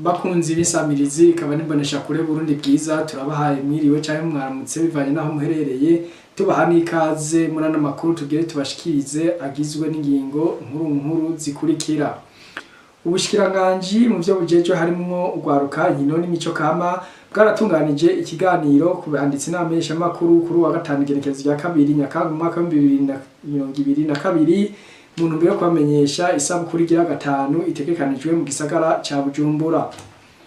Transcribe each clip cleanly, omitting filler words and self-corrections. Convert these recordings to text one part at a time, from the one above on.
Bakunzi b'insamirizi ikaba n'imbonesha kure Burundi Bwiza, turabahaye mwiriwe canke mwaramutse bivanye naho muherereye. Tubaha n'ikaze muri ano makuru tugere tubashikirize, agizwe n'ingingo nkuru nkuru zikurikira: Ubushikiranganji mu vyo bujejwe harimwo urwaruka, inkino n'imico kama bwaratunganije ikiganiro ku banditsi n'abamenyeshamakuru kuri uwa gatanu, igenekerezo rya 2 Nyakanga, mu mwaka w'2022, mu ntumbero yo kubamenyesha isabukuru igira gatanu itegekanijwe mu gisagara ca Bujumbura.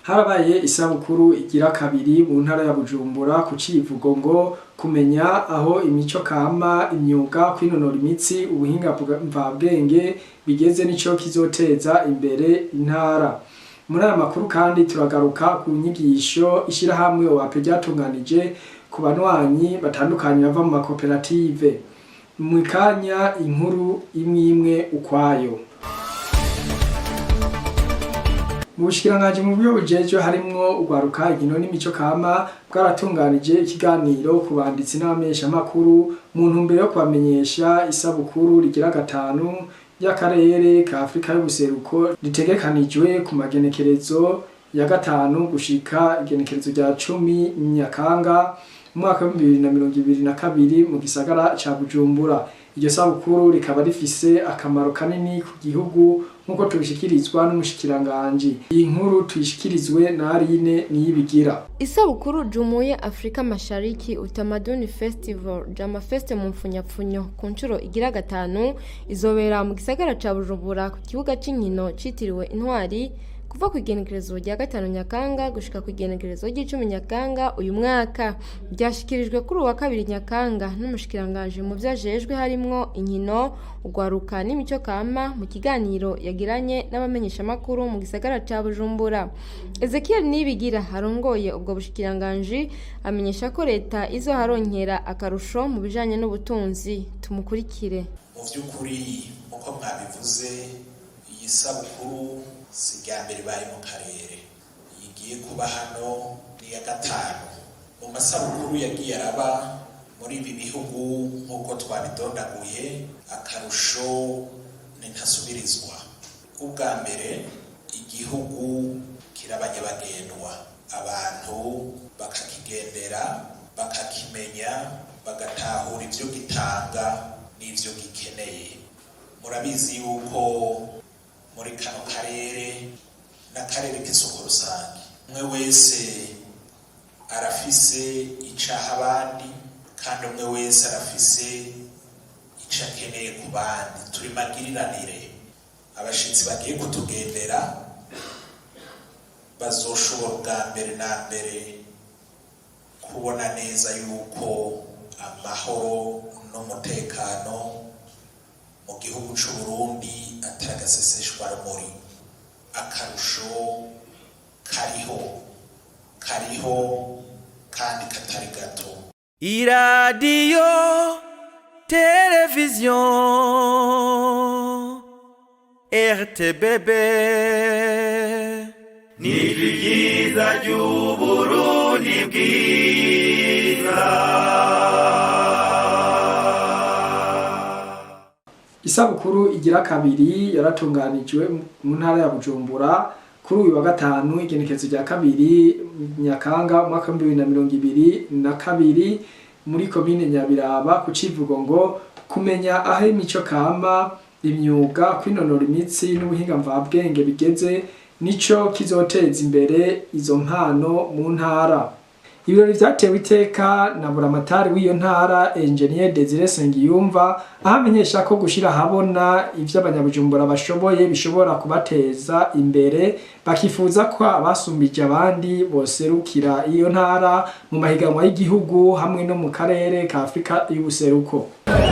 Harabaye isabukuru igira kabiri mu ntara ya Bujumbura ku civugo ngo "Kumenya aho imico kama, imyuga, kwinonora imitsi, ubuhinga mvabwenge bigeze nico kizoteza imbere intara." Muri aya makuru kandi turagaruka ku nyigisho ishirahamwe OAP ryatunganije ku banywanyi batandukanye bava mu makoperative. Mu kanya inkuru imwe imwe ukwayo. Mu bushikiranganji mu buryo bujejwe harimwo urwaruka, inkino n'imico kama bwaratunganije ikiganiro ku banditsi n'abamenyeshamakuru mu ntumbero yo kubamenyesha isabukuru rigira gatanu y'akarere ka Afrika y'ubuseruko ritegekanijwe ku magenekerezo ya 5 gushika igenekerezo rya 10 Nyakanga mu mwaka w'2022 mu gisagara ca Bujumbura. Iryo sabukuru rikaba rifise akamaro kanini ku gihugu, nk'uko tubishikirizwa n'umushikiranganji. Iyi nkuru tuyishikirizwe na Aline Niyibigira. Isabukuru Jumuiya Afrika Mashariki Utamaduni Festival, Jama Fest mu mfunyapfunyo, ku nshuro igira gatanu izobera mu gisagara ca Bujumbura ku kibuga c'inkino citiriwe Intwari kuva ku igenekerezo rya 5 Nyakanga gushika ku igenekerezo ry'10 Nyakanga uyu mwaka. Byashikirijwe kuri uwa kabiri Nyakanga n'umushikiranganji mu vyo ajejwe harimwo inkino, urwaruka n'imico kama, mu kiganiro yagiranye n'abamenyeshamakuru mu gisagara ca Bujumbura. Ezekiel Nibigira arongoye ubwo bushikiranganji amenyesha ko leta izoharonkera akarusho mu bijanye n'ubutunzi. Tumukurikire. Mu by'ukuri, uko mwabivuze, iyi sabukuru si irya mbere ibaye mu karere. Igiye kuba hano ni iya gatanu. Mu masabukuru yagiye araba muri ibi bihugu nk'uko twabidondaguye, akarusho ni ntasubirizwa. Ubwa mbere, igihugu kiraba nyabagendwa, abantu bakakigendera, bakakimenya, bagatahura ibyo gitanga n'ibyo gikeneye. Murabizi yuko muri kano karere n'akarere k'isoko rusange, umwe wese arafise icaha abandi, kandi umwe wese arafise ico akeneye ku bandi. Turi magiriranire. Abashitsi bagiye kutugendera bazoshobora ubwa mbere na mbere kubona neza yuko amahoro n'umutekano mu gihugu c'u Burundi atari agaseseshwarumuri. Akarusho kariho, kariho kandi katari gato. Iradiyo, televiziyo RTBB, nijwi ryiza ry'Uburundi bwiza. Isabukuru igira kabiri yaratunganijwe mu ntara ya Bujumbura kuri uyu wa gatanu, igenekerezo rya 2 Nyakanga, umwaka w'2022, muri komine Nyabiraba, ku civugo ngo "Kumenya aho imico kama, imyuga, kwinonora imitsi n'ubuhinga mvabwenge bigeze nico kizoteza imbere izo mpano mu ntara." Ibirori vyatewe iteka na buramatari w'iyo ntara, Engineer Desire Sengiyumva, aho amenyesha ko gushira ahabona ivyo abanyabujumbura bashoboye bishobora kubateza imbere, bakifuza ko abasumbije abandi boserukira iyo ntara mu mahiganwa y'igihugu hamwe no mu karere ka Afrika y'ubuseruko.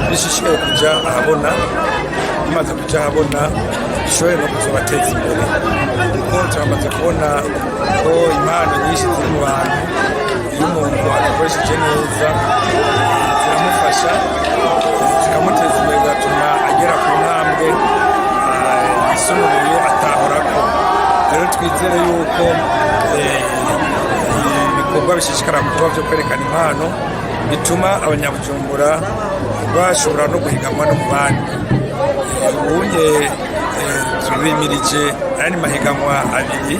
Bishishikaye kuja ahabona, bimaze kuja ahabona bishobore no kuzobateza imbere, kuko turamaze kubona ko impano nyinshi ziri mu bantu, iyo umuntu azikoresheje neza ziramufasha, zikamuteza imbere, bigatuma agera ku ntambwe yisununuye atahorako. Rero twizere yuko ibikorwa bishishikara kuba byo kwerekana impano bituma abanyabujumbura bashobora no guhiganwa no mu bandi. Ubunye tubimirije ayandi mahiganwa abiri.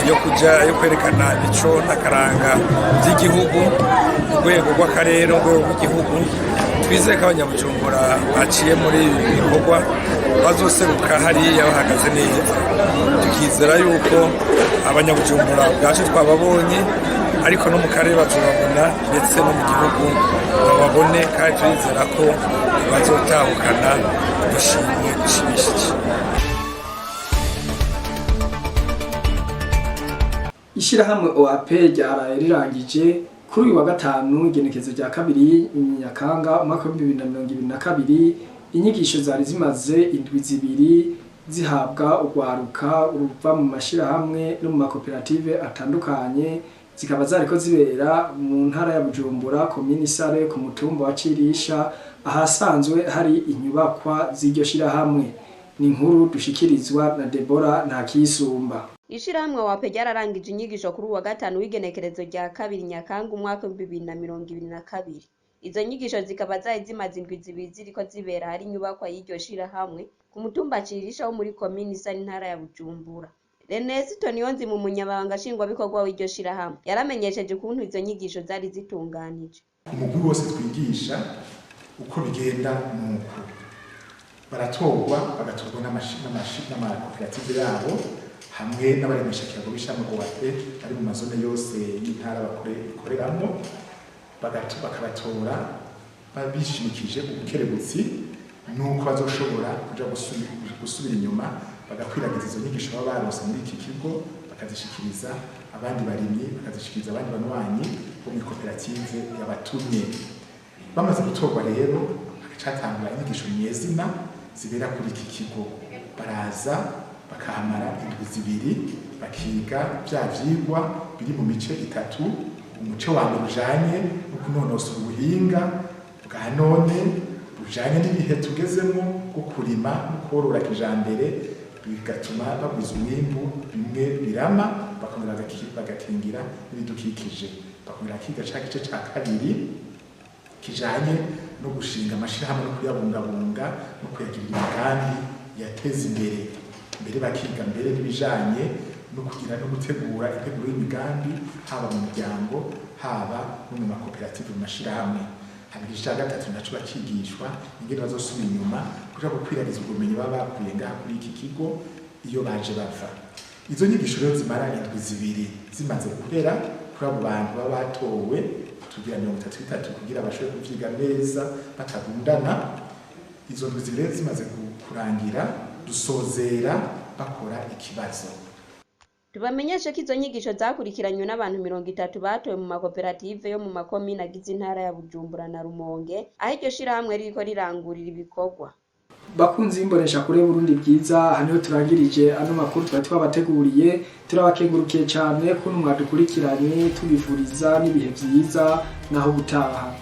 Yo kuja yo kwerekana imico n'akaranga by'igihugu mu rwego rw'akarere, mu rwego rw'igihugu. Twizeye ko Abanyabujumbura baciye muri ibi bikorwa bazoseruka hariya bahagaze neza, tukizera yuko Abanyabujumbura bwacu twababonye, ariko no mu karere bazobabona, ndetse no mu gihugu bababone, kandi turizera ko bazotahukana udushimwe dushimishije. Ishirahamwe OAP ryaraye rirangije kuri uyu wa gatanu, igenekezo rya 2 Nyakanga umwaka wa 2022, inyigisho zari zimaze indwi 2 zihabwa urwaruka ruva mu mashirahamwe no mu makoperative atandukanye, zikaba zariko zibera mu ntara ya Bujumbura, komini Sare, ku mutumba wa Cirisha, ahasanzwe hari inyubakwa z'iryo shirahamwe. Ni inkuru dushikirizwa na Debora Ntakisumba. Ishirahamwe WAPE ryararangije inyigisho kuri uwa gatanu w'igenekerezo rya 2 Nyakanga umwaka wa 2022. Izo nyigisho zikaba zari zimaze indwi 2 ziriko zibera ahari inyubakwa y'iryo shirahamwe ku mutumba Cirisha wo muri komini Sare, intara ya Bujumbura. Renesito Niyonzima, umunyamabanga nshingwabikorwa w'iryo shirahamwe, yaramenyesheje ukuntu izo nyigisho zari zitunganije. Umugwi wose twigisha, uko bigenda nuko baratorwa, bagatorwa n'amakoperative yabo hamwe n'abaremeshakiyago b'ishami OAP bari mu mazone yose y'intara ikoreramwo, bakabatora bishimikije ubukerebutsi nuko bazoshobora kuja gusubira inyuma bagakwiragiza izo nyigisho baba baronse muri iki kigo, bakazishikiriza abandi barimyi, bakazishikiriza abandi banywanyi bo muri koperative yabatumye. Bamaze gutorwa rero, hagacatangura inyigisho nyezina zibera kuri iki kigo. Baraza bakahamara indwi 2, bakiga bya vyigwa biri mu mice itatu. Umuce wa mbere ujanye no kunonosora ubuhinga bwa none bujanye n'ibihe tugezemo bwo kurima no korora kijambere, bigatuma bagwiza umwimbu bimwe birama, bakongera bagakingira n'ibidukikije. Bakongera bakiga ca gice ca kabiri kijanye no gushinga amashirahamwe no kuyabungabunga no kuyagirira imigambi yateza imbere. Mbere bakiga mbere n'ibijanye no kugira no gutegura integuro y'imigambi, haba mu muryango, haba no mu makoperative, mu mashirahamwe. Hanyuma igice ca gatatu naco bakigishwa ingene bazosubira inyuma kuja gukwiragiza ubumenyi baba bakuye ngaha kuri iki kigo iyo baje bava. Izo nyigisho rero zimara indwi 2 zimaze guhera, kuri abo bantu baba batowe, tugira 33 kugira bashobore kuvyiga neza batagundana. Izo ndwi 2 zimaze kurangira, dusozera bakora ikibazo. Tubamenyeshe ko izo nyigisho zakurikiranywe n'abantu 30 batowe mu makoperative yo mu makomine agize intara ya Bujumbura na Rumonge, aho iryo shirahamwe ririko rirangurira ibikorwa. Bakunzi b'imbonesha kure Burundi bwiza, aha niho turangirije ano makuru twari twabateguriye. Turabakengurukiye cyane kuntu mwadukurikiranye, tubifuriza n'ibihe vyiza naho gutaha.